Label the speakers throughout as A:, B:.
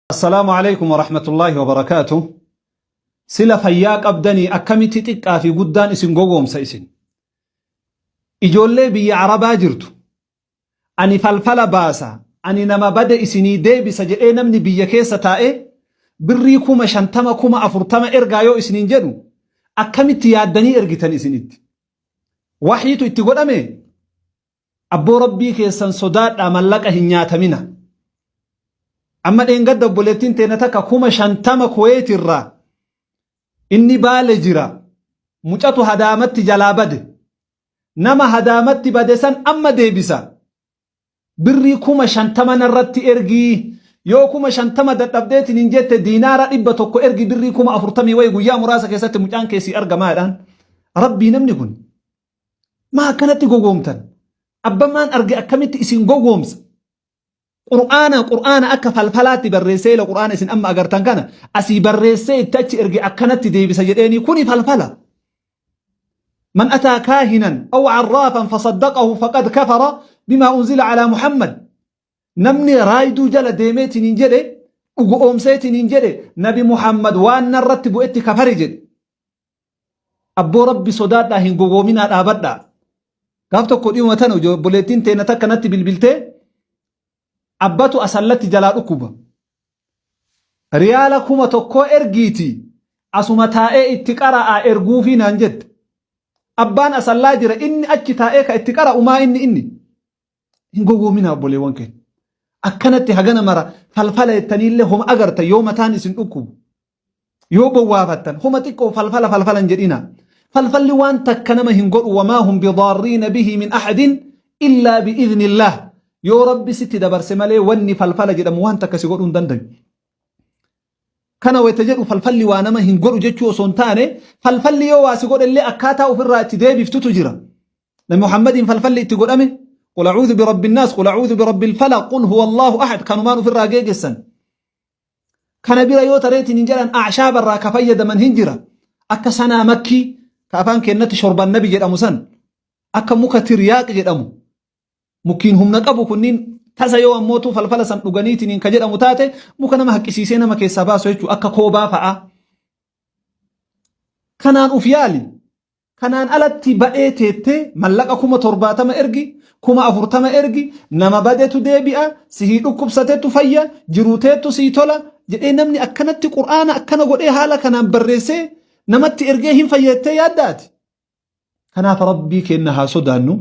A: Assalaamu alaikum warahmatullaahi wabarakaatu. Sila fayyaa qabdanii akkamitti xiqqaa fi guddaan isin gowwoomsa isin. Ijoollee biyya Arabaa jirtu. Ani falfala baasa, ani nama bade isinii deebisa jedhee namni biyya keessa taa'ee birrii 50,000 40,000 ergaa yoo isiniin jedhu akkamitti yaaddanii ergitan isinitti. Wahiitu itti godhame? Abboo Rabbii keessan sodaadhaa mallaqa hin nyaatamina. Amma dheengadda obboleettiin teena takka 50,000 Kuweet irraa inni Baale jira mucatu hadaamatti jalaa bade. Nama hadaamatti bade san amma deebisa. Birrii 50,000 narratti ergii yoo 50,000 dadhabdeetiin hin jette diinaara 100 ergi birrii 40,000 wayi guyyaa muraasa keessatti mucaan keessii argamaa jedhaan. Rabbii namni kun Maa akkanatti gowwoomtan? Abbammaan arge akkamitti isin gowwoomsa? Qur'aana Qur'aana akka falfalaatti barreessee ila Qur'aana isin amma agartan kana asii barreessee itti achi erge akkanatti deebisa jedheenii kuni falfala. Man ataa kaahinan aw arraafan fasaddaqahu faqad kafara bimaa unzila alaa Muhammad. Namni raayduu jala deemeetiin hin jedhe dhugoomseetiin hin jedhe Nabi Muhammad waan narratti bu'etti kafare jedhe. Abboo Rabbi sodaadhaa hin gowwoominaa dhaabadhaa. Gaaf tokko dhiyuma tana obboleettiin teena takka natti bilbiltee abbatu asallatti jalaa dhukkuba. Riyaala 1000 ergiiti asuma taa'ee itti qara'aa erguufii naan jette. Abbaan asallaa jira inni achi taa'ee ka itti qara'u maa inni inni. Hin gowwoominaa obboleewwan keenya. Akkanatti hagana mara falfala jettaniillee homa agartan yoo mataan isin dhukkubu. Yoo bowwaafattan homa xiqqoo falfala falfala hin jedhina. Falfalli waan takka nama hin godhu wamaa hum bidaarriina bihi min ahadin illaa bi'idhnillaah. Yoo Rabbi sitti dabarse malee wanni falfala jedhamu waan takka si godhuu hin dandayu. Kana wayita jedhu falfalli waa nama hin godhu jechuu osoo hin taane falfalli yoo waa si godhe illee akkaataa ofirraa itti deebiftutu jira. Nabi Muhammadiin falfalli itti godhame qul a'uudhu birabbi nnaas qul a'uudhu birabbi falaq qul huwa Allahu ahad kanumaan ofirraa geegessan. Kana bira yoo tareetiin hin jedhan a'shaaba irraa ka fayyadaman hin jira. Akka sanaa makkii ka afaan keennatti shorban nabi jedhamu san akka muka tiryaaq jedhamu mukkiin humna qabu kunniin tasa yoo ammootuu falfala san dhuganiitiin ka jedhamu taate muka nama haqqisiisee nama keessaa baasu jechuudha akka koobaa fa'a. Kanaan uf yaali. Kanaan alatti badhee teettee mallaqa 70,000 ergi, 40,000 ergi, nama badetu deebi'a, sihii dhukkubsatetu fayya, jiruu teettu sii tola jedhee namni akkanatti Qur'aana akkana godhee haala kanaan barreessee namatti ergee hin fayya jettee yaadda ati? Kanaaf Rabbii keenna haa sodaannu.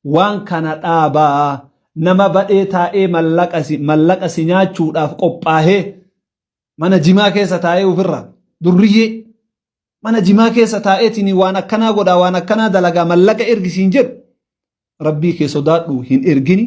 A: Waan kana dhaabaa. Nama badhee taa'ee mallaqa si mallaqa si nyaachuudhaaf qophaahee mana jimaa keessa taa'ee ofirraa durriyyee Mana jimaa keessa taa'eetiin waan akkanaa godhaa waan akkanaa dalagaa mallaqa ergi siin jedhu Rabbii kee sodaadhu hin ergini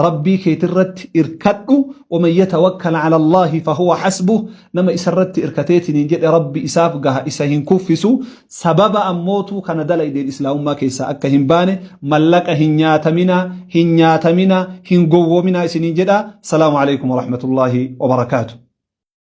A: Rabbii keetirratti irkadhu waman yatawakkal ala Allaahi fahuwa hasbuh nama isarratti irkateetiin hin jedhe Rabbi isaaf gaha isa hin kuffisu sababa ammootuu kana dalaydeen islaamummaa keessaa akka hin baane mallaqa hin nyaatamina hin nyaatamina hin gowwoominaa isiniin jedha salaamu alaikum warahmatullaahi wabarakaatu.